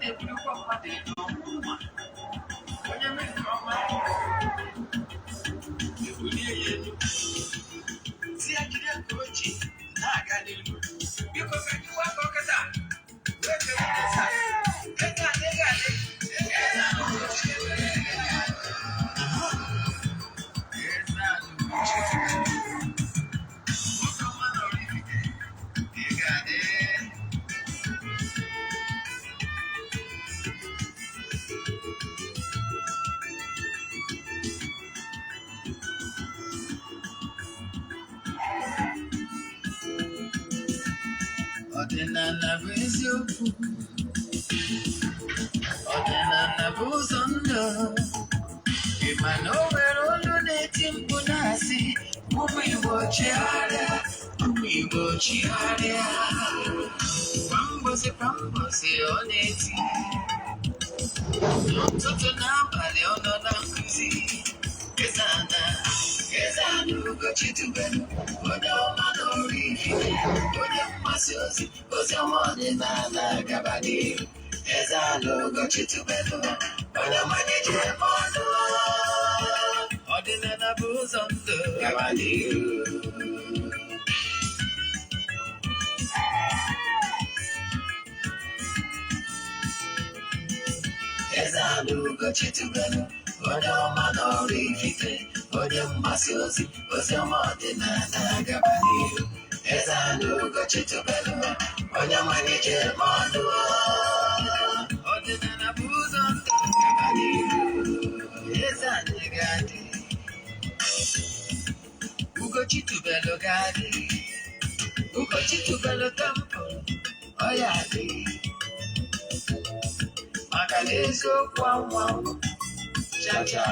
Na-ebulukwa mmadụ elu ọnwụnwa. Onye mee nke ọma, ebulie ya elu, si ya jide nke o ji na-aga n'ihu. Biko, ka anyị wakọ kịta wee kele eze a. Eze adịghị adị. Eze a Ugochi. Eze a Ugochi. Nwoke ọma na Oraifite, ị ga-adị. Ọdịnala bụ eziokwu, ọdịnala bụ ụzọ ndụ. Ị ma na o nwere olu na-eti mkpu na-asị, "Ụmụ Igbo, chigharịa, ụmụ Igbo, chigharịa." Kwa mbọsị kwa mbọsị ọ na-eti, n'ụtụtụ n'abalị ọ nọ na nkụzi. Eze-Ana, Eze-Ana Ugochi tubelu, onye ọma na Oraifite, onye mgbasa ozi ozi ọma ọdịnala, gaba n'ihu. Eze-Ana Ugochi tubelu, onye ọma ji eme ọnụ. Ọdịnala bụ ụzọ ndụ, gaba n'ihu. Eze-Ana Ugochi tubelu, onye ọma na Oraifite, onye mgbasa ozi ozi ọma ọdịnala, gaba n'ihu. Eze-Ana Ugochi tubelu, onye ọma ji eme ọnụ. Ọdịnala bụ ụzọ ndụ, gaba n'ihu. Eze anyị ga-adị. Ugochi tubelu ga-adị. Ugochi tubelu temple, ọ ya adị, maka na eziokwu anwụ chacha.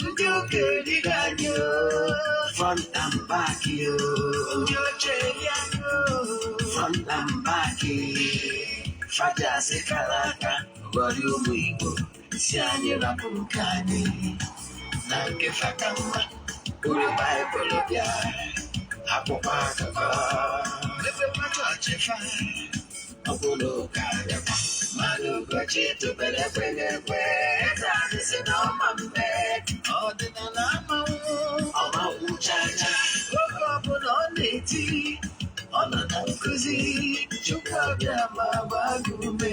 Ndị ụka erighị anyị o, front and back o. Ndị oche eri anyị o, front and back. Fajasị kara aka ghọrọ ụmụ Igbo, si anyị rapụ nke anyị na nke faka mma. Buru Baịbụl bịa, akwụkwọ akụkọ, mepekwa chọọchị fa, ọ bụrụ ụka bịakwa. Mana Ugochi tubelu ekweghị ekwe. Eze anyị si na ọma mme, ọdịnala amanwụ ọmanwụ chacha. Oge ọbụla ọ na-eti, ọ nọ na nkụzi. Chukwu abịa ma gbaa gị ume,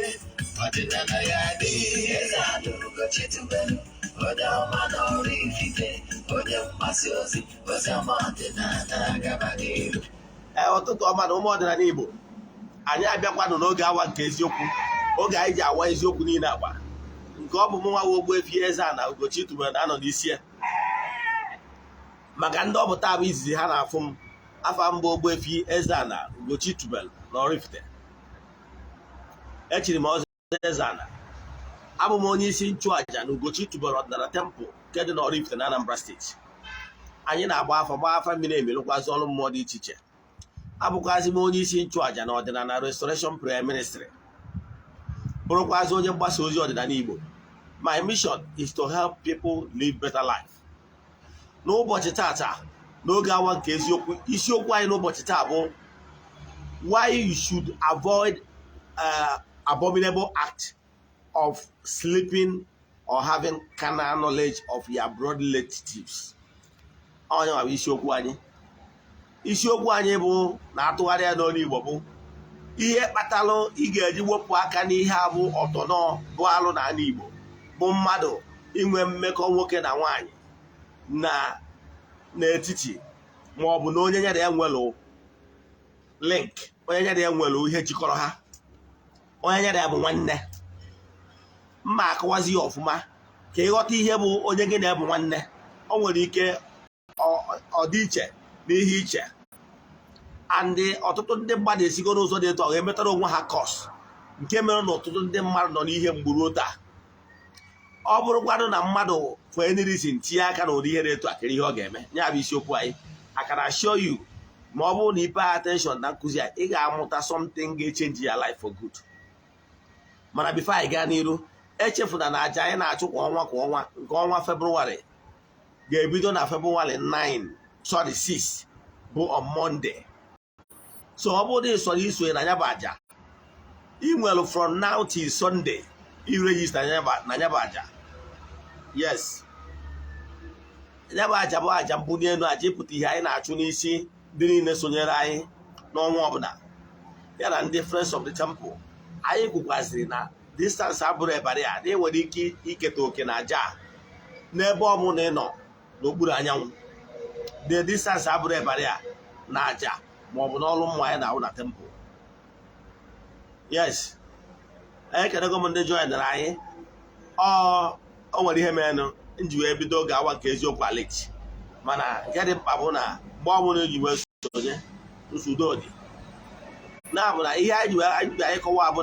ọdịnala ya dị. Eze anyị Ugochi tubelu, onye ọma na Oraifite, onye mgbasa ozi ozi ọma ọdịnala, gaba n'ihu. Ee, ụtụtụ ọma na ụmụ ọdịnala Igbo. Anyị abịakwanụ n'oge awa nke eziokwu, oge anyị ji awa eziokwu niile agba nke ọ bụ mụ nwa Ogbuefi Eze-Ana Ugochi tubelu na-anọ n'isi ya. Maka ndị ọ bụ taa bụ izizi ha na-afụ m, afa mbụ Ogbuefi Eze-Ana Ugochi tubelu na Oraifite, echiri m ọzọ Eze-Ana. Abụ m onye isi nchụaja na Ugochi tubelu ọdịnala temple nke dị na Oraifite na Anambra Steeti. Anyị na-agba afa, gbaa afa mmiri emi, lụkwazị ọrụ mmụọ dị iche iche. Abụkwazị m onye isi nchụaja na ọdịnala Restoration Prayer Ministry, bụrụkwazị onye mgbasa ozi ọdịnala Igbo. My mission is to help people live better life. N'ụbọchị tata, n'oge awa nke eziokwu, isiokwu anyị n'ụbọchị taa bụ why you should avoid abominable act of sleeping or having carnal knowledge of your blood relatives. Onye nwa bụ isiokwu anyị. Isiokwu anyị bụ na-atụgharị ya n'ọnụ Igbo bụ ihe kpatalụ ị ga-eji wepụ aka n'ihe abụ ọtọnọ bụ alụ n'ala Igbo, bụ mmadụ inwe mmekọ nwoke na nwaanyị na n'etiti, ma ọ bụ na onye nyere ya nwere link, onye nyere ya nwere ihe jikọrọ ha, onye nyere ya bụ nwanne. Mma akọwazi ya ọfụma ka ịghọta ihe bụ onye gị na ya bụ nwanne. O nwere ike ọ dị iche n'ihe iche andị ọtụtụ ndị mmadụ esigo n'ụzọ dị etu ọ ga-emetara onwe ha curse, nke mere na ọtụtụ ndị mmadụ nọ n'ihe mgbu ruo taa. Ọ bụrụkwanụ na mmadụ for any reason tinye aka n'ụdị ihe dị etu a, kere ihe ọ ga-eme? Ya bụ isiokwu anyị. I can assure you, ma ọ bụrụ na ị pay attention na nkụzi a, ị ga-amụta something ga-echange your life for good. Mana before anyị gaa n'iru, echefuna na aja anyị na-achụ kwa ọnwa kwa ọnwa, nke ọnwa Febụwarị ga-ebido na Febụwarị 9, sorry, 6, bụ on Monday. So ọ bụrụ na ị sọrọ isonye na ya bụ aja, Ị nwere from now till Sunday iregister na ya bụ aja. Yes, ya bụ aja bụ aja mbuli elu, aja ịpụta ihe anyị na-achụ n'isi ndị niile sonyere anyị n'ọnwa ọbụla, ya na ndị Friends of the Temple. Anyị kwukwaziri na distance abụrụ ebara ya, na ị nwere ike iketa oke na aja a n'ebe ọ bụla ị nọ n'okpuru anyanwụ. The distance abụrụ ebara ya na aja ma ọ bụ n'ọrụ mmụọ anyị na-ahụ na temple. Yes, ekenego m ndị joinere anyị. Ọ o nwere ihe merenụ m ji wee bido oge awa nke eziokwu alert, mana nke dị mkpa bụ na mgbe ọbụla eji wee sonye, nsudo dị na-abụ na ihe anyị ji wee anyị ji anyị kọwa bụ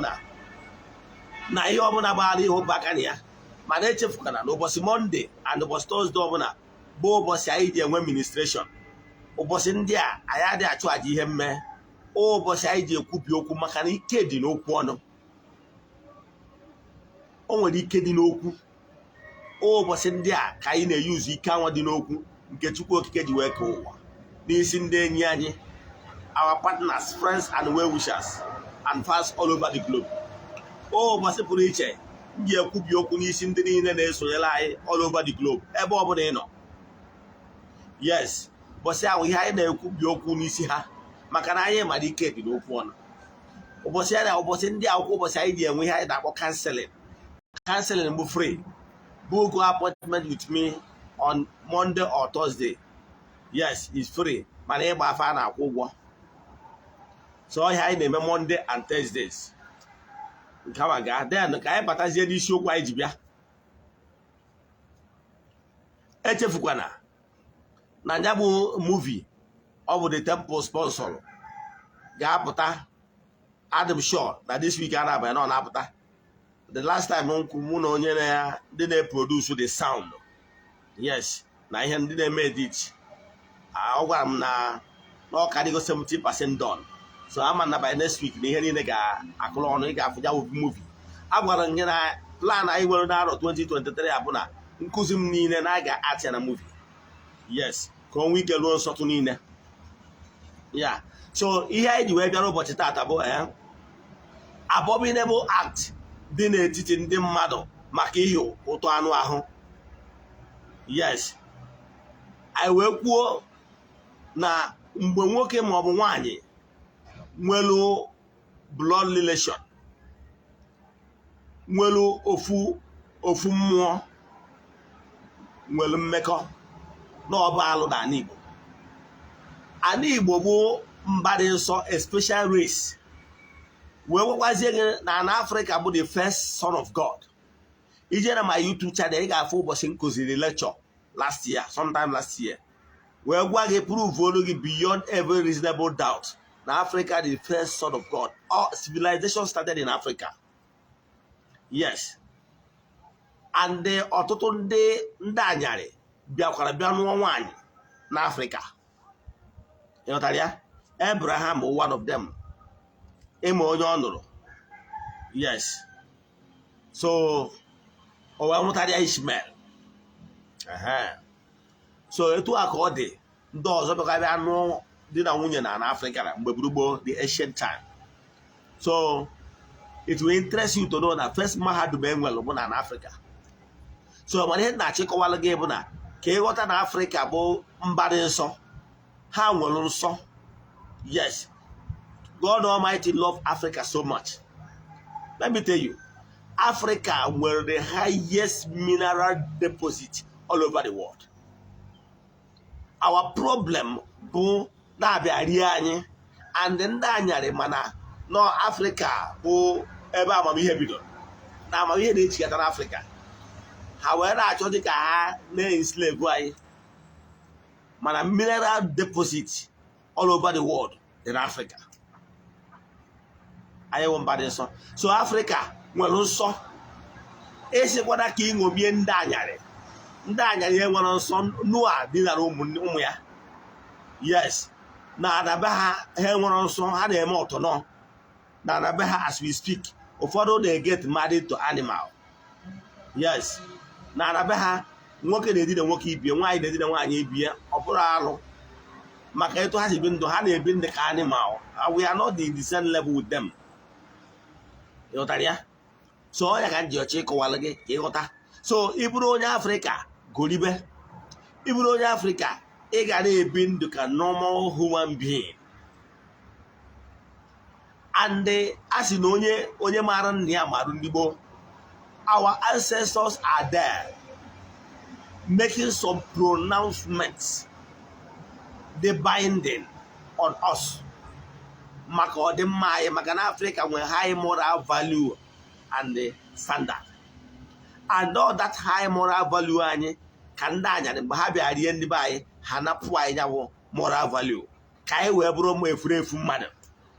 na ihe ọbụla gbara ihe ụba aka na ya. Mana echefukana na ụbọchị Monday and ụbọchị Thursday ọbụla bụ ụbọchị anyị ji enwe ministration. Ụbọchị ndị a anyị adịghị achụ àjà ihe mme. Ụbọchị anyị ji ekwubi okwu, maka na ike dị n'okwu ọnụ. O nwere ike dị n'okwu. Ụbọchị ndị a ka anyị na-eyuzu ike anwa dị n'okwu nke Chukwu Okike ji wee kee ụwa n'isi ndị enyi anyị, our partners, friends and well wishers and fans all over the globe. Ụbọchị pụrụ iche m ji ekwubi okwu n'isi ndị niile na-esonyere anyị all over the globe, ebe ọ bụla ị nọ. Yes, ụbọchị ahụ ihe anyị na-ekwubi okwu n'isi ha, maka na anyị mara ike dị n'okwu ọnụ. Ụbọchị ya na ụbọchị ndị akwụkwọ, ụbọchị anyị ji enwe ihe anyị na-akpọ counseling. Counseling bụ free. Book appointment with me on Monday or Thursday. Yes, it's free, mana ịgba afa a na-akwụ ụgwọ. So ihe anyị na-eme Monday and Thursdays nke awa gaa. Then ka anyị batazie n'isiokwu anyị ji bịa. Echefukwana na ya bụ movie ọ bụ the temple sponsor ga-apụta. Adị sure na this week a na-abanye na ọ na-apụta. The last time nkwụ mụ na onye na ndị na-eproduce the sound, yes, na ihe ndị na-eme edit, ọ gwara m na ọ karịgo 70% done. So ama na by next week na ihe niile ga-akụrụ ọnụ, ị ga-afụ ya bụ movie. A gwara m gị na plan anyị nwere n'arọ 2023 abụ na nkụzi m niile na a ga-atị ya na movie. Yes, ka o nwee ike ruo nsọtụ niile ya. So ihe anyị ji wee bịara ụbọchị taata bụ abominable act dị n'etiti ndị mmadụ maka ihe ụtọ anụ ahụ. Yes, anyị wee kwuo na mgbe nwoke maọbụ nwanyị nwelu blood relation, nwelu ofu ofu mmụọ, nwelu mmekọ, na ọba alụ n'ala Igbo. Ala Igbo bụ mba dị nsọ, a special race. Wee gwakwazie gị na ana Afrịka bụ the first son of God. Ije na my YouTube channel, ị ga-afụ ụbọchị m kụziri lecture last year, sometime last year, wee gwa gị, prove olu gị beyond every reasonable doubt na Africa the first son of God. All civilization started in Africa. Yes, and ọtụtụ ndị anyarị bịakwara bịa nụọ nwaanyị n'Afrịka. Ịghọtara ya? Abraham, one of them. Ịma onye ọ nụrụ? Yes, so o wee mụtara ya Ishmael. So etu a ka ọ dị ndị ọzọ bịakwa bịa nụọ di na nwunye na Afrịka na mgbe gburugburu, the ancient time. So it will interest you to know na first mahadum enwere bụ na Afrịka. So mana ihe na-achịkọwalụ gị bụ na ka ịghọta na Afrịka bụ mba dị nsọ, ha nwere nsọ. Yes, God Almighty love Africa so much. Let me tell you, Africa nwere the highest mineral deposit all over the world. Our problem bụ na-abịa rie anyị and ndị anyarị, mana nọ Afrịka bụ ebe amamihe bidoro, na amamihe na-echigata n'Afrịka. Ha wee na-achọ dị ka ha na-enslave anyị, mana mineral deposit all over the world dị n'Afrịka. Anyị wụ mba dị nsọ. So Afrịka nwere nsọ. Esikwana ka ịṅomie ndị anyarị. Ndị anyarị enwere nsọ. Noa dinara ụmụ ya. Yes, na adabe ha, ha enwere nsọ, ha na-eme ọtọnọ na adabe ha. As we speak, ụfọdụ na-get married to animal. Yes, na adabe ha, nwoke na-edina nwoke ibie, nwaanyị na-edina nwaanyị ibie. Ọ bụrụ alụ maka etu ha si bi ndụ, ha na-ebi ndụ ka animal. We are not in the same level with them. Ịghọtara ya? So ọ ya ka m ji ọchọ ịkọwalụ gị ka ịghọta. So ị bụrụ onye Afrịka, golibe. Ị bụrụ onye Afrịka, ị ga na-ebi ndụ ka normal human being. And a sị na onye maara nna ya maara ndị gboo. Our ancestors are there making some pronouncements, the binding on us, maka ọdịmma anyị, maka na Afrịka nwere high moral value and the standard, and all that high moral value anyị ka ndị anyarị, mgbe ha bịara rie ndị be anyị, ha napụ anyị nyawụ moral value, ka anyị wee bụrụ ụmụ efuru efu mmadụ,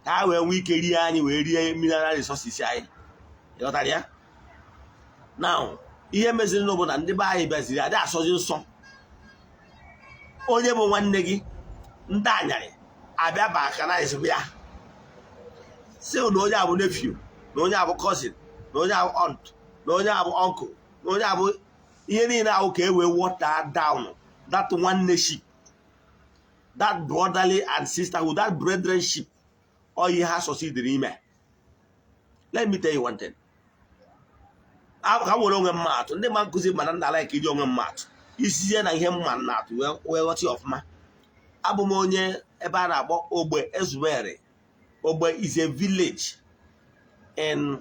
ka ha wee nwee ike rie anyị, wee rie mineral resources anyị. Ịghọtara ya? Now, ihe meziri n'obodo na ndị be anyị bịaziri adị asọzi nsọ. Onye bụ nwanne gị, ndị anyarị abịa balkanize ya, si na onye abụ nephew, na onye abụ cousin, na onye abụ aunt, na onye abụ uncle, na onye abụ ihe niile ahụ, ka e wee water down that nwanneship, that brotherly and sisterhood, that brethrenship. Ọ ihe ha succeeded ime. Let me tell you one thing. Ka m were onwe mma atụ. Ndị ma nkụzi mana nna like iji onwe mma atụ isizie na ihe mma na atụ wee ghọta ya ọfụma. Abụ m onye ebe a na-akpọ Ogbe Ezumeri. Ogbe is a village in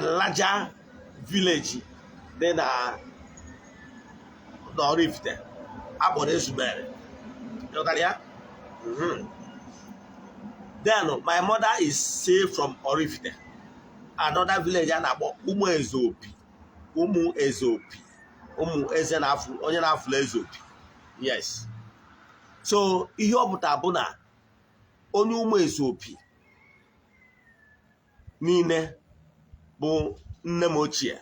larger village dị na n'Oraifite akpọrọ Ezumeri. Ịghọtara ya? Then my mother is say from Oraifite, another village a na-akpọ Ụmụ Ezeopi. Ụmụ Ezeopi, ụmụ eze na-afụ onye na-afụla Ezeopi. Yes, so ihe ọ pụtara bụ na onye Ụmụ Ezeopi niile bụ nne m ochie.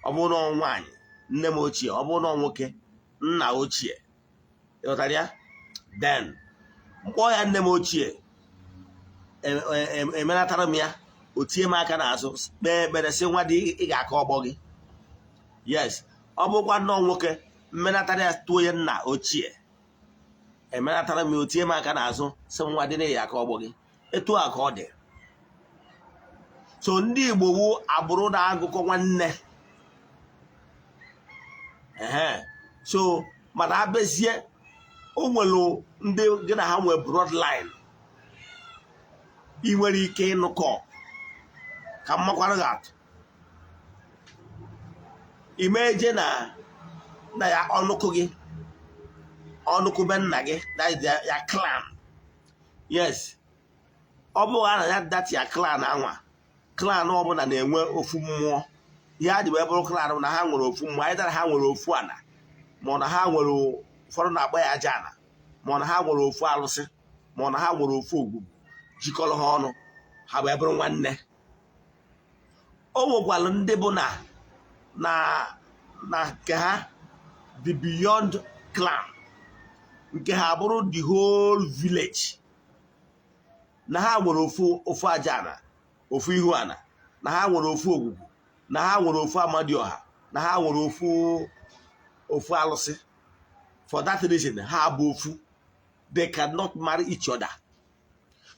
Ọ bụrụ na nwaanyị, nne m ochie. Ọ bụrụ na nwoke, nna ochie. Ịghọtara ya? Then mkpọ ya nne m ochie, emenatara m ya, o tie m aka n'azụ, kpee ekpere, sị, "Nwa dị, ị ga-aka ọgbọ gị." Yes, ọ bụrụkwa nnọọ nwoke, mmenatara ya, tụọ ya nna ochie, emenatara m ya, o tie m aka n'azụ, sị m, "Nwa dị, na ị ga-aka ọgbọ gị." Etu a ka ọ dị. So ndị Igbo wu agbụrụ na-agụkọ nwanne. Ehe, so mana abịazie, o nwere ndị gị na ha nwee bloodline ị nwere ike ịnụkọ. Ka m makwara gị atụ, imeje na ya ọnụkụ gị, ọnụkụ be nna gị, that is ya clan. Yes, ọ bụrụ na ya that ya clan anwa, clan ọbụla na-enwe ofu mmụọ. Ihe a ji wee bụrụ clan bụ na ha nwere ofu mmụọ. Anyị dara ha nwere ofu ana, ma ọ na ha nwere, ụfọdụ na-akpọ ya aja ana, ma ọ na ha nwere ofu alụsị, ma ọ na ha nwere ofu ogwugwu jikọrọ ha ọnụ, ha wee bụrụ nwanne. O nwekwara ndị bụ na nke ha dị beyond clan, nke ha bụrụ the whole village, na ha nwere ofu aja ana, ofu ihu ana, na ha nwere ofu ogwugwu, na ha nwere ofu amadioha, na ha nwere ofu alụsị. For that reason, ha bụ ofu. They cannot marry each other.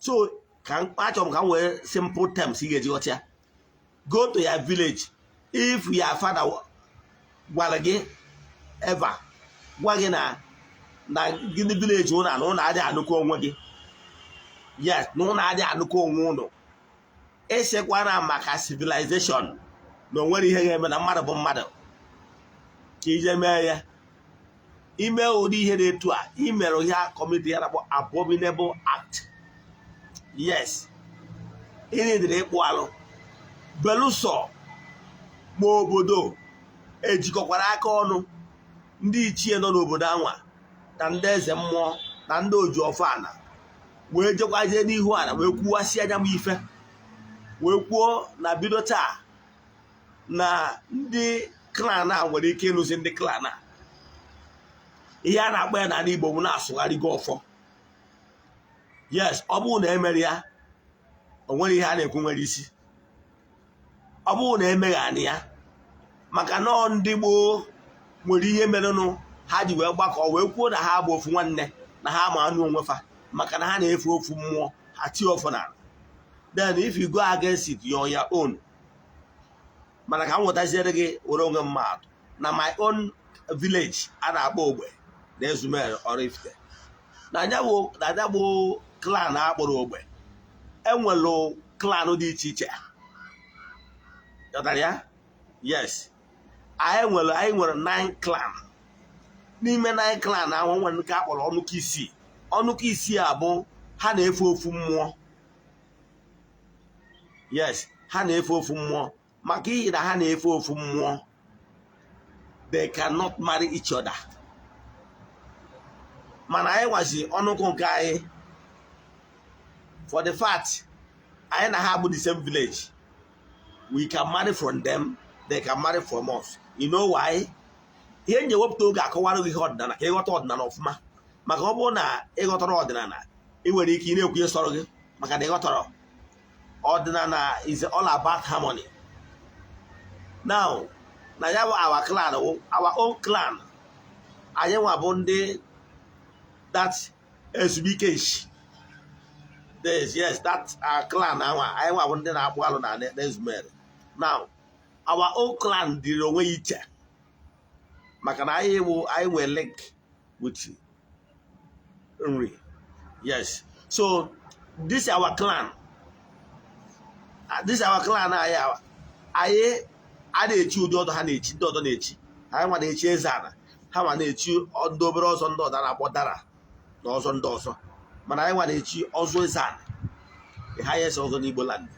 So ka achọrọ m ka m wee simple terms ị ga-eji ghọta ya. Go to your village. If your father gwara gị ever, gwa gị na gịnị village ụnụ na ụnụ adịghị anụkọ onwe gị, yes, na ụnụ adịghị anụkọ onwe ụnụ, esekwana maka civilization na o nwere ihe ga-eme na mmadụ bụ mmadụ, ka ije mee ya, ime ụdị ihe dị etu a, imerụ ihe community ya na-akpọ abominable act. Yes, ịnidiri ịkpụ alụ, belụsọ ma obodo ejikọkwara aka ọnụ, ndị ichie nọ n'obodo anwa na ndị eze mmụọ na ndị oji ọfọ ana wee jekwazie n'ihu ana wee kwuwasị anya m ife, wee kwuo na bido taa na ndị clan a nwere ike ịnụzi ndị clan a. Ihe a na-akpọ ya n'ala Igbo bụ na-asụgharịgo ọfọ. Yes, ọ bụrụ na emere ya, o nwere ihe a na-ekwu nwere isi. Ọ bụrụ na emeghị anị ya, maka nọọ ndị gboo nwere ihe merenụ ha ji wee gbakọ wee kwuo na ha bụ ofu nwanne, na ha ma anụ onwe fa, maka na ha na-efe ofu mmụọ, ha tie ọfọ n'ala. Then if you go against it, you're on your own. Mana ka m nwetaziere gị were onwe mmadụ na my own village a na-akpọ Ogbe na Ezumere Oraifite, na anya bụ clan akpọrọ Ogbe, enwelu clan dị iche iche. Ghọtara ya? Yes, anyị nwere nine clan. N'ime nine clan ahụ, nwere nke akpọrọ Ọnụkọ Isii. Ọnụkọ Isii a bụ ha na-efe ofu mmụọ. Yes, ha na-efe ofu mmụọ. Maka ihi na ha na-efe ofu mmụọ, they cannot marry each other. Mana anyị nwazi ọnụkụ nke anyị, for the fact anyị na ha bụ the same village, we can marry from them, they can marry from us. You know why? Ihe nji ewepụta oge akọwara gị ihe ọdịnala ka ịghọta ọdịnala ọfụma, maka ọ bụrụ na ịghọtara ọdịnala, ị nwere ike ị na-ekwu ihe sọrọ gị, maka na ịghọtara ọdịnala is all about harmony. Now, na ya bụ our clan, our own clan, anyị nwa bụ ndị that ezumike nshi. Yes, that our clan ahụ, anyị nwa bụ ndị na-akpụ alụ na Ezumere. Now, our own clan dịrị onwe ya iche, maka na anyị bụ anyị nwere link with Nri. Yes, so this our clan, this our clan, anyị a na-echi ụdị ọdọ ha na-echi, ndị ọdọ na-echi. Anyị nwa na-echi eze ala, ha nwa na-echi ndị obere ọzọ, ndị ọdọ na-akpọ dara na ọzọ ndị ọzọ, mana anyị nwa na-echi ọzọ eze ala, the highest ọzọ n'Igbo land.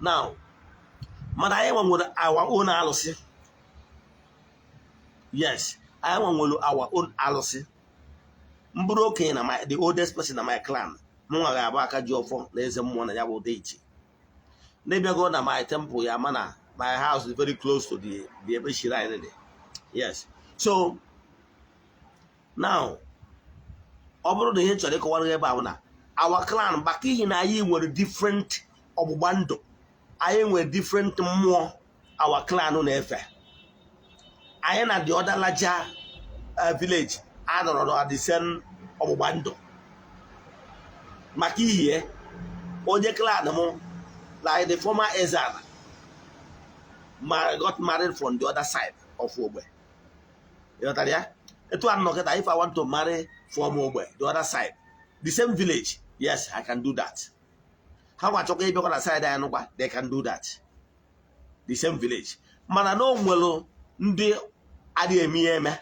Now, mana anyị nwa nwere our own alụsị. Yes, anyị nwa nwere our own alụsị. Mbụrụ okenye na my, the oldest person na my clan, mụ nwa ga-abụ aka ji ọfọ na eze mmụọ na ya bụ deity. N'ịbịago na my temple ya, mana my house is very close to the ebe shrine dị. Yes, so now, ọ bụrụ na ihe m chọrọ ịkọwara gị ebe a bụ na our clan, maka ihi na anyị nwere different ọgbụgba ndụ, anyị nwere different mmụọ our clan na-efe, anyị na the other larger village a nọrọ na the same ọgbụgba ndụ. Maka ihie onye clan m, like the former Ezana, got married from the other side of Ogbe. Ịghọtara ya? Etu a nọ kịta, if I want to marry from Ogbe, the other side, the same village, yes, I can do that. Ha nwa chọkwa ịbịakwa na side anyị nụkwa, they can do that, the same village. Mana na o nwere ndị adịghị eme ihe eme.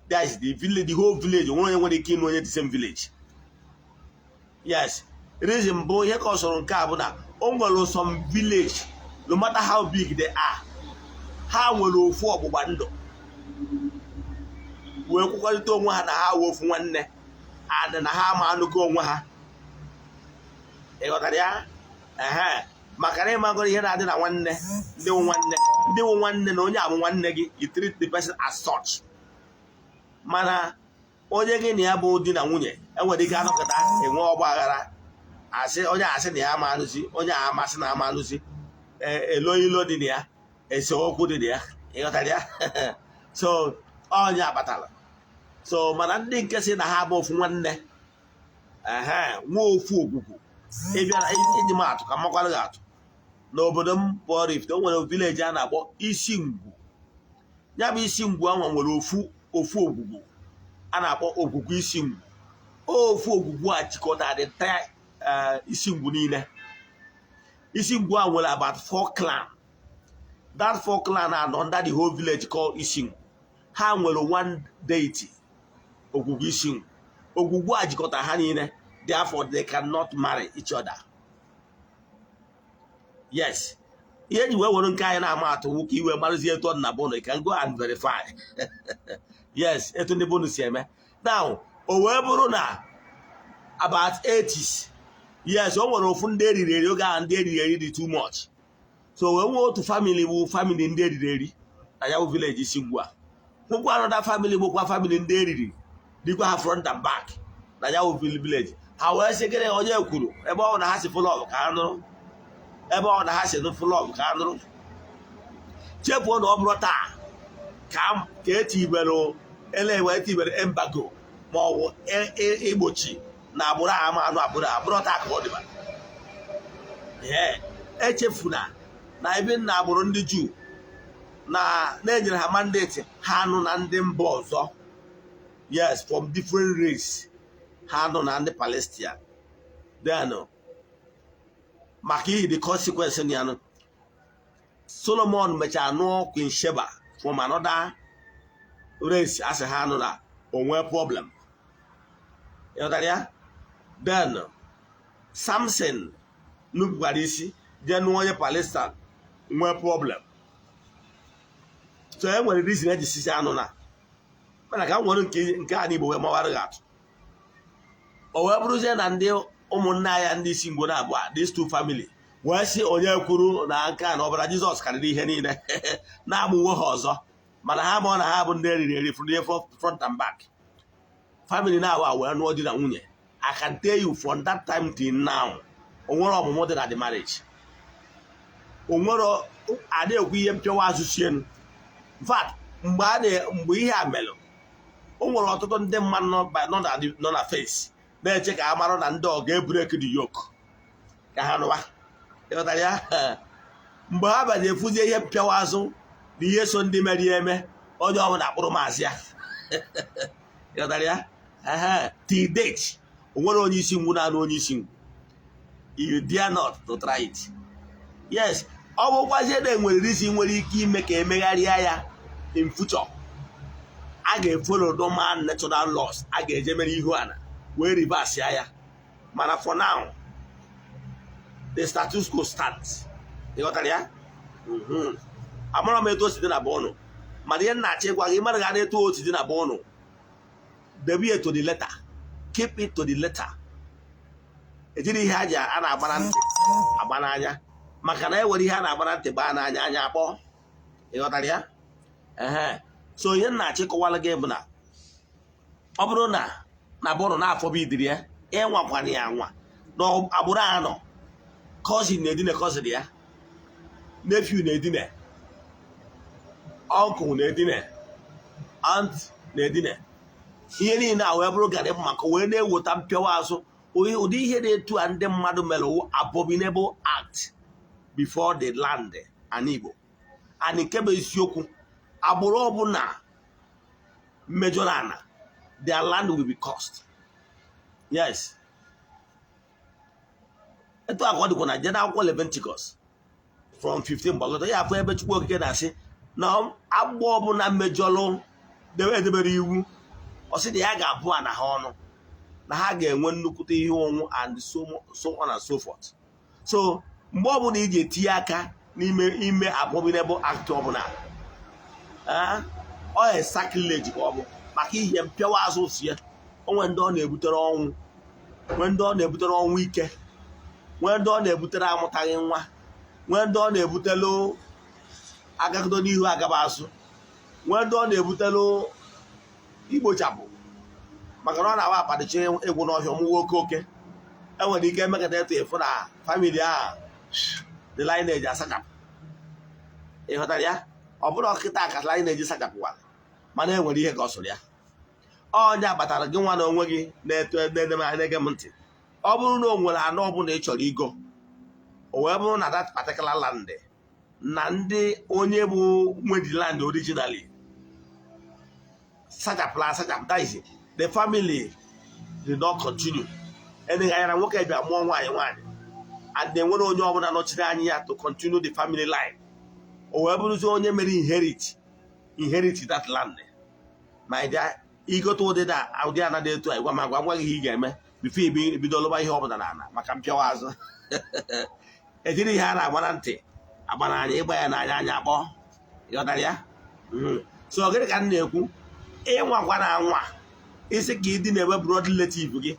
That is the village, the whole village, onwe onye nwere ike ịnụ onye the same village. Yes, reason bụ ihe ka ọ sọrọ nke a bụ na o nwere some village, no matter how big they are, ha nwere ofu ọgbụgba ndụ wee kwekọrịta onwe ha na ha wee ofu nwanne and na ha ama anụgo onwe ha. Ị ghọtara ya? Ehe, maka na ịmagoro ihe na-adị na nwanne, ndị wụ nwanne, ndị wụ nwanne na onye abụ nwanne gị, you treat the person as such. Mana onye gị na ya bụ di na nwunye enwere ike anọkọta enwe ọgba aghara, asị onye asị na ya ama anụzi onye a, amasị na ama anụzi, elo ilo dị na ya, esemokwu dị na ya. Ịghọtara ya? So onye akpatara so, mana ndị nke si na ha bụ ofu nwanne, ehe, nwee ofu okwukwu. Ịbịa iji m atụ ka m makwara gị atụ, n'obodo m bụ Oraifite, o nwere village a na-akpọ Isingwu. Ya bụ Isingwu ahụ nwere ofu ofu ogwugwu a na-akpọ Ogwugwu Isingwu. Ofu ogwugwu a jikọtara the entire Isingwu niile. Isingwu a nwere about four clan. That four clan are under the whole village called Isingwu. Ha nwere one deity, Ogwugwu Isingwu. Ogwugwu a jikọtara ha niile, therefore they cannot marry each other. Yes, ihe ji wee were nke anyị na-ama atụ ka iwe marụzie etu ọ dị na bono. You can go and verify, yes, etu ndị bono si eme. Now, o wee bụrụ na about 80s, yes, o nwere ofu ndị eriri eri. Oge ahụ ndị eriri eri dị too much, so wee nwee otu family bụ family ndị eriri eri na ya bụ village Isingwu a, hụkwa another family bụkwa family ndị eriri dịkwa ha front and back na ya bụ village. Ha wee sị gịnị? Onye kwuru ebe ọ na ha si fụlọb ka ha nụrụ, ebe ọ na ha si nụ fụlọb ka ha nụrụ. Chefuo na ọ bụrụ taa ka etibere ele wee tibere embargo ma ọ bụ igbochi na agbụrụ a ama anụ agbụrụ a, bụrụ taa ka ọ dịba. Ee, echefuna na ebe nna agbụrụ ndị Juu na na-enyere ha mandate ha nụ na ndị mba ọzọ, yes, from different race, ha nọ na ndị Palestine. Then maka ihi the consequence ya nụ, Solomon mechara nụọ Queen Sheba from another race, asị ha nụ na onwe problem. Ịghọtara ya? Then Samson nupụkwara isi jee nụọ onye Palestine, nwee problem. So e nwere reason eji sisi anụ na mana ka m nwere nke a n'Igbo wee mawara gị atụ. O wee bụrụzie na ndị ụmụnne ya, ndị isi ngwo na abụọ, these two family, wee sị onye kwuru na nke a na ọbara Jizọs karịrị ihe niile, na-amụwo ha ọzọ, mana ha ma na ha bụ ndị eriri eri from front and back. Family na-awa wee nụọ di na nwunye. I can tell you, from that time till now, o nwere ọmụmụ dị na the marriage. O nwere ada ekwu ihe mpịawa azụ sienu. In fact, mgbe a na mgbe ihe a mere, o nwere ọtụtụ ndị mmadụ nọ na face na-eche ka a mara na ndị ọ ga-ebreak the yoke ka ha nụwa. Ịghọtara ya? Mgbe ha banye efuzie ihe mpịawa azụ na ihe so ndị mere ya eme, onye ọbụla akpụrụ maazị ya. Ịghọtara ya? Ehe, till date, o nwere onye isi ngwu na-anụ onye isi ngwu. You dare not to try it. Yes, ọ bụkwazie na enwere reason nwere ike ime ka emegharịa ya in future, a ga-efollow normal natural laws, a ga-eje mere ihu ana wee reverse ya. Mana for now, the status quo stands. Ịghọtara ya? Amara m etu o si dị na be ụnụ, mana ihe m na-achọ ịgwa gị, mmadụ ga na-etu o si dị na be ụnụ, debe it to the letter, keep it to the letter. Ejiri ihe aja a na-agba na ntị agba n'anya, maka na ewere ihe a na-agba na ntị gbaa n'anya, anya akpọ. Ịghọtara ya? Ehe, so ihe m na-achọ ịkọwara gị bụ na ọ bụrụ na na bụrụ na-afọ bụ idiri ya, ịnwakwana ya anwa na agbụrụ a nọ, cousin na-edine cousin ya, nephew na-edine uncle, na-edine aunt, na-edine ihe niile a wee bụrụ garị maka wee na-eweta mpịawa azụ. Ụdị ihe na-etu a ndị mmadụ mere wụ abominable act before the land and Igbo. And nke bụ eziokwu, agbụrụ ọbụla mmejọrọ ana, their land will be cursed. Yes, etu a ka ọ dịkwa na jede akwụkwọ Leviticus from 15 gbagọta ya, afọ ebe Chukwu Okike na-asị na agbụ ọbụla mmejọrọ edebere iwu, ọ sị na ya ga-abụ ana ha ọnụ, na ha ga-enwe nnukwute ihe ụnwụ and so on and so forth. So mgbe ọbụla iji etinye aka n'ime ime abominable act ọbụla, ọ ya sacrilege ka ọ bụ, maka ihe mpịawa azụ si ya. Onwe ndị ọ na-ebutere ọnwụ, nwee ndị ọ na-ebutere ọnwụ ike, nwee ndị ọ na-ebutere amụtaghị nwa, nwee ndị ọ na-ebutelu agagido n'ihu agaba azụ, nwee ndị ọ na-ebutelu igbochapụ, maka na ọ na-awa akpadichi egwu n'ọhịa ọmụwa oke oke. Enwere ike emekata etu ịfụ na family ahụ, the lineage asachapụ. Ịghọtara ya? Ọ bụrụ ọkịta ka lineage sachapụwara, mana enwere ihe ka ọ sụrụ ya. Ọnya kpatara gị nwa na onwe gị na-eto na-ege m ntị, ọ bụrụ na o nwere anụ ọbụla ị chọrọ igo, o wee bụrụ na that particular land na ndị onye bụ nwe the land originally sachapụla asachapụ, that is, the family did not continue, eleghị anya na nwoke bịa mụọ nwaanyị nwaanyị and enwere onye ọbụla nọchiri anya ya to continue the family line, o wee bụrụzi onye mere inherit that land, ma ị bịa igote ụdị na ụdị ana dị etu a, gwa m agwa gwa gị ihe ị ga-eme before ibido lụba ihe ọbụla n'ala, maka mpịawa azụ. Ejiri ihe a na-agba na ntị agba n'anya, ịgba ya n'anya, anya akpọ. Ịghọtara ya? So gịnị ka m na-ekwu? Ịnwakwa na anwa isi ka ịdị na-enwe blood relative gị.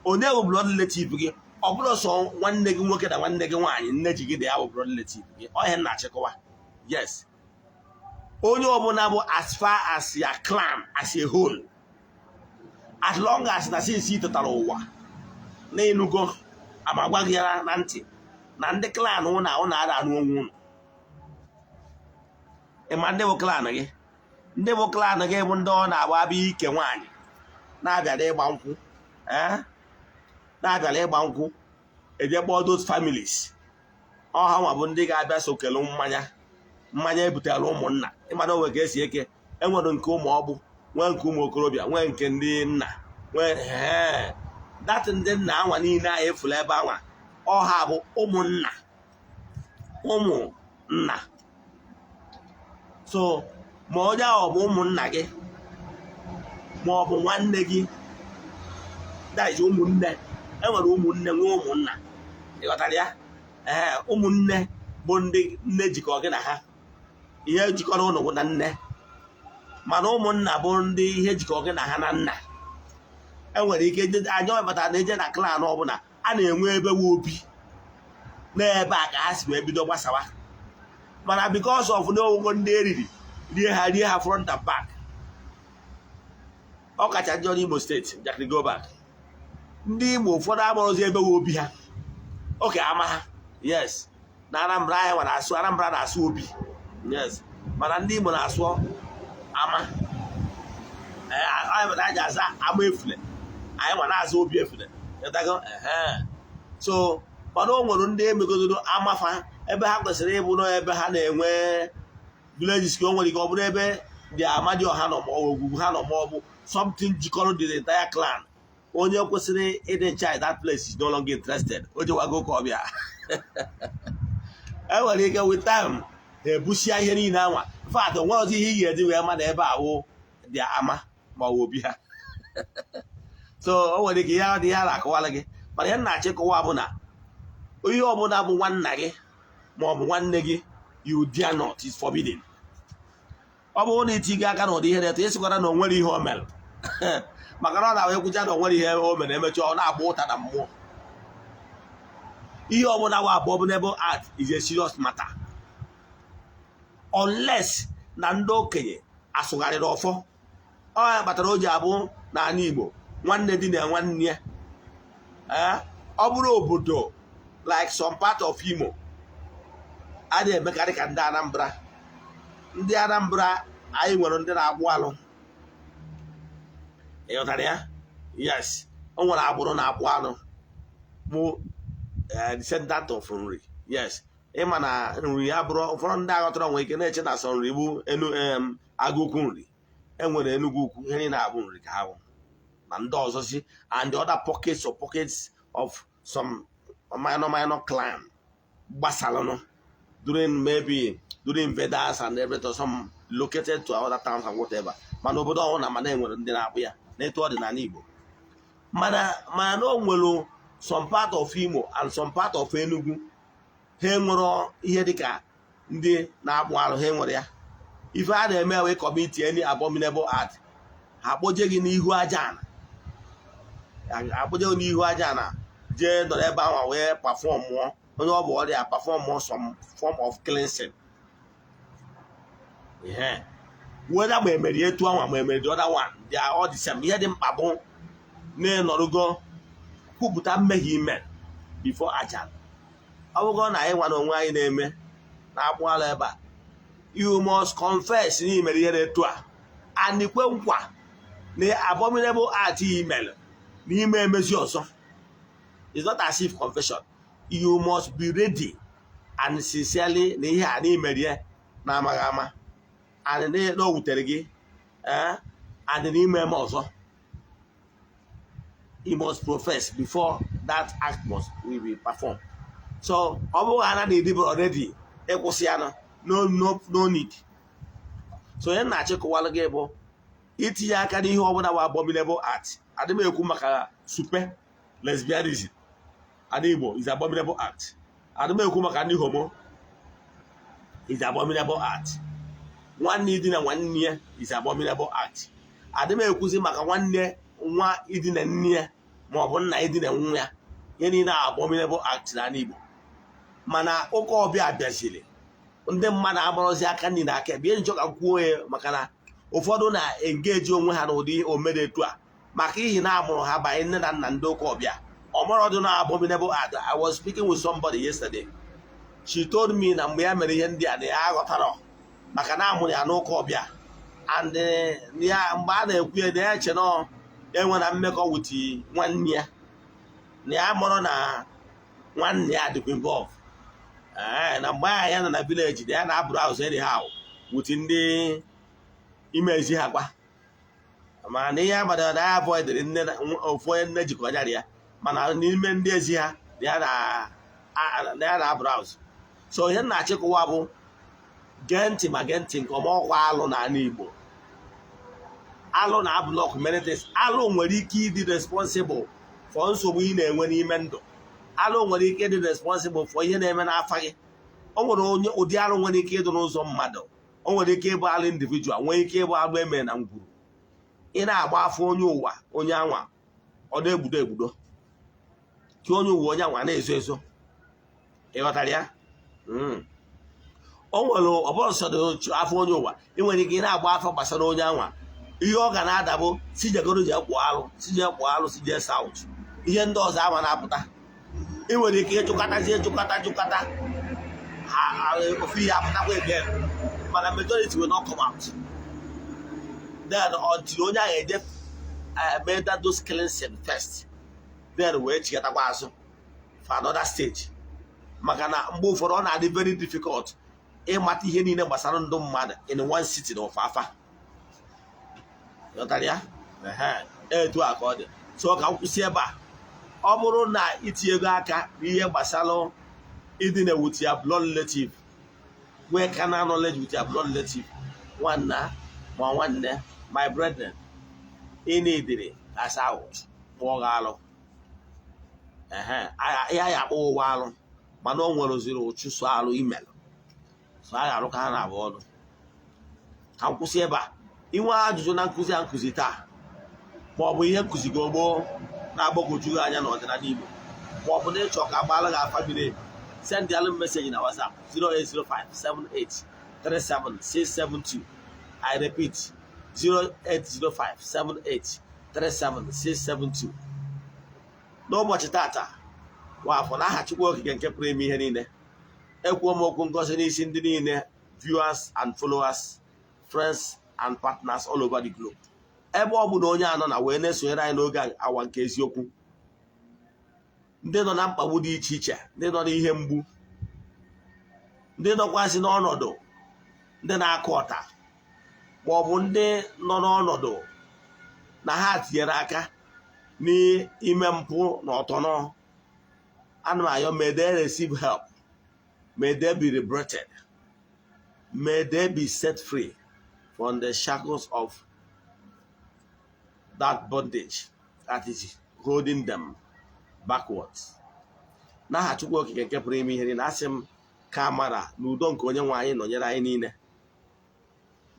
Onye bụ blood relative gị? Ọ bụrụ sọ nwanne gị nwoke na nwanne gị nwaanyị nne ji gị dị ya bụ blood relative gị. Ọ ihe m na-achịkọwa. Yes, onye ọbụla bụ as far as your clan as a whole, as long as na since ị tụtara ụwa na ịnụgo ama gwa gị ya na ntị na ndị clan ụnụ ụnụ ada anụ onwe ụnụ. Ịma ndị bụ clan gị? Ndị bụ clan gị bụ ndị ọ na-agba abịa ike nwaanyị na-abịara ịgba nkwụ, ee, na-abịara ịgba nkwụ. Eje kpọọ those families, ọha nwa bụ ndị ga-abịa so kele mmanya. Mmanya ebutere ụmụnna, ịmana onwe ka esi eke. Enwere nke ụmụ ọgbụ, nwee nke ụmụ okorobịa, nwee nke ndị nna, nwee ee that ndị nna anwa niile ahụ efula ebe anwa. Ọha bụ ụmụnna, ụmụnna. So ma onye ahụ bụ ụmụnna gị ma ọ bụ nwanne gị, that is ụmụnne. Enwere ụmụnne, nwee ụmụnna. Ịghọtara ya? Ee, ụmụnne bụ ndị nne jikọ gị na ha, ihe jikọrọ ụnụ bụ na nne. Mana ụmụnna bụ ndị ihe jikọ gị na ha na nna. Enwere ike anya webata na eje na clan ọbụla a na-enwe ebe nwe obi n'ebe a ka ha si wee bido gbasawa. Mana because of na owugo ndị eriri rie ha, rie ha front and back, ọ kacha njọ n'Imo Steeti. Njakịrị go back, ndị Imo ụfọdụ agbọrọzi ebe nwe obi ha oke ama ha. Yes, na Anambra anyị nwere asụ, Anambra na-asụ obi, yes, mana ndị Imo na-asụ ama. Anyị nwere aja aza ama efule, anyị nwa na-aza obi efule. Ịghọtago? Ehe. So mana o nwere ndị emegodoro amafa ebe ha kwesịrị ịbụ n'ebe ha na-enwe villages, ka o nwere ike ọ bụrụ ebe dị amadioha nọ, ma ọ bụ ogwugwu ha nọ, ma ọ bụ something jikọrọ the entire clan. Onye kwesịrị ịdị in charge that place is no longer interested, o jewago ka ọ bịa. E nwere ike with time ha ebusia ihe niile anwa. In fact, onwe ọzọ ihe ị ga-eji wee ma na ebe a wụ dị ama ma ọ bụ obi ha. So o nwere ike ihe dị ihe a na-akọwara gị, mana ihe m na-achọ ịkọwa bụ na ihe ọbụla bụ nwanna gị ma ọ bụ nwanne gị, you dare not, is forbidden. Ọ bụrụ na itigo aka n'ụdị ihe na-eto, ịsịkwara na o nwere ihe o mere, maka na ọ na-ahụ ekwucha na o nwere ihe o mere, emechaa ọ na-agba ụta na mmụọ. Ihe ọbụla wa abominable act is a serious matter, unless na ndị okenye asụgharịrị ọfọ. Ọ ya kpatara o ji abụ n'ala Igbo, nwanne di na nwanne ya. Ọ bụrụ obodo like some part of Imo, a na-emekarị ka ndị Anambra. Ndị Anambra anyị nwere ndị na-agbụ alụ. Ị ghọtara ya? Yes, o nwere agbụrụ na-agbụ alụ mụ, descendant of Nri. Yes, ịma na Nri ya bụrụ ụfọdụ ndị aghọtara nwere ike na-eche na sọ Nri bụ enu Agụkwu Nri. Enwere Enugwu Ukwu, ihe niile abụ Nri ka ha bụ na ndị ọzọ si, and the other pockets or pockets of some minor minor clan gbasalụnụ during, maybe during invaders and everything, some located to other towns and whatever. Mana obodo ọhụrụ na mana enwere ndị na-akpụ ya n'etu ọdịnala Igbo. Mana o nwere some part of Imo and some part of Enugu, ha enwere ihe dịka ndị na-akpụ arụ. Ha enwere ya. Ife a na-eme wee commit any abominable act, ha akpọje gị n'ihu aja ana, akpọje gị n'ihu aja ana, jee nọrọ ebe ahụ wee perform mụọ onye ọ bụ ọrịa, perform some form of cleansing ihe, whether ma emeri etu ahụ ma emeri the other one, they are all the same. Ihe dị mkpa bụ na ịnọrụgo kwupụta mmehie ime before aja. Ọ bụgo na anyị nwa na onwe anyị na-eme na-akpụ ala ebe a, you must confess na imere ihe etu a and kwe nkwa na abominable act imere n'ime emezi ọzọ. It's not as if confession, you must be ready and sincerely na ihe a na imerie na-amaghị ama and na o wutere gị and n'ime eme ọzọ. You must profess before that act must will be performed. So ọ bụrụ na na ịdịbụ already ịkwụsị ya, no, no, no need. So onye na-achịkọwalụ gị bụ itinye aka n'ihe ọbụla bụ abominable act. Adị m ekwu maka supe lesbianism, ada Igbo, is abominable act. Adị m ekwu maka ndị homo, is abominable act. Nwanne idina nwanne ya is abominable act. Adị m ekwuzi maka nwanne nwa idina nne ya ma ọ bụ nna idina nwa ya. Ihe niile abominable act n'ala Igbo. Mana ụka ọbịa bịaziri, ndị mmadụ agbọrọzi aka nri na aka ebe ihe nchọ ka m kwuo ya, maka na ụfọdụ na-engeji onwe ha n'ụdị omere etu a, maka ihi na amụrụ ha banye nne na nna ndị ụka ọbịa ọmọrọdụ na abominable act. I was speaking with somebody yesterday. She told me na mgbe ya mere ihe ndị a na ya aghọtara, maka na amụrụ ya n'ụka ọbịa, and ya mgbe a na-ekwu ya na ya eche na enwe na mmekọ with nwanne ya, na ya mụrụ na Nwanne ya dịkwa involve. Ee, na mgbe ahụ ya nọ na village, ya na browse anyhow with ndị imezi ha gwa, mana ihe agbadara na ya avoidịrị nne na ofu onye nne jikọ nyara ya, mana n'ime ndị ezi ha na ya na browse. So ihe m na-achịkọwa bụ, gee ntị ma gee ntị nke ọma. Ọkwa alụ n'ala Igbo, alụ na block many things. Alụ nwere ike ịdị responsible for nsogbu ị na-enwe n'ime ndụ. Alụ nwere ike ịdị responsible for ihe na-eme n'afa gị. O nwere onye ụdị alụ nwere ike ịdị n'ụzọ mmadụ. O nwere ike ịbụ alụ individual, nwee ike ịbụ alụ eme na ngwuru. Ị na-agba afọ onye ụwa, onye anwa ọ na-egbudo egbudo ka onye ụwa, onye anwa na-ezo ezo. Ị ghọtara ya? O nwere ọ bụrụ sọ afọ onye ụwa, ị nwere ike ị na-agba afọ gbasara onye anwa, ihe ọ ga na-adabụ si jegoro jee kpụọ alụ, si jee kpụọ alụ, si jee south, ihe ndị ọzọ ama na-apụta. Ị nwere ike ịchụkọtazi, ịchụkọta chụkọta ha, ofu ihe apụtakwa again, mana majority will not come out then until onye ahụ eje mee that those cleansing first, then wee chigatakwa azụ for another stage, maka na mgbe ụfọdụ ọ na-adị very difficult ịmata ihe niile gbasara ndụ mmadụ in one sitting of afa. Ghọtara ya? Ehe, etu a ka ọ dị. So ka m kwụsị ebe a. Ọ bụrụ na itinyego aka n'ihe gbasara ịdị with your blood relative, nwee carnal knowledge with your blood relative, nwanna ma nwanne, my brethren, ị na-edere asa out, kpụọ gị alụ. Ehe, ya ya akpọ ụwa alụ, mana o nwere oziri ụchụ so alụ imelụ so a ga-arụ ka ha na-abụ ọnụ. Ka m kwụsị ebe a. Inwe ajụjụ na nkụzi a nkụzi taa, ma ọ bụ ihe nkụzi gị gboo na-agbagwoju gị anya n'ọdịnala Igbo, ma ọ bụ na ịchọ ka agbaala gị afa miri emi, send alụ message na WhatsApp 08057837672. I repeat, 08057837672. N'ụbọchị tata afọ, na aha Chukwu Okike nke pụrụ ime ihe niile, ekwuo m okwu ngozi n'isi ndị niile, viewers and followers, friends and partners all over the globe, ebe ọ bụ na onye anọ na wee na-esonyere anyị n'oge awa nke eziokwu, ndị nọ na mkpagbu dị iche iche, ndị nọ n'ihe mgbu, ndị nọkwasị n'ọnọdụ ndị na-akụ ọta, ma ọ bụ ndị nọ n'ọnọdụ na ha tinyere aka n'ime mpụ na ọtọnọ, ana m ayọ, may they receive help, may they be liberated, may they be set free from the shackles of that bondage that is holding them backwards. N'aha Chukwu Okike nke pụrụ ime ihe niile, asị m ka amara na udo nke Onye nwe anyị nọnyere anyị niile,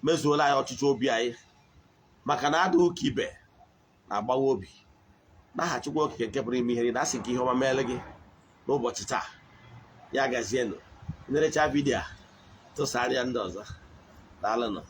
mezuola anyị ọchịchị obi anyị, maka na adịghị ụka ibe na-agbawa obi. N'aha Chukwu Okike nke pụrụ ime ihe niile, asị nke ihe ọma meele gị n'ụbọchị taa. Ya gazienụ. Nerecha video a, tụsarịa ndị ọzọ. Daalụnụ.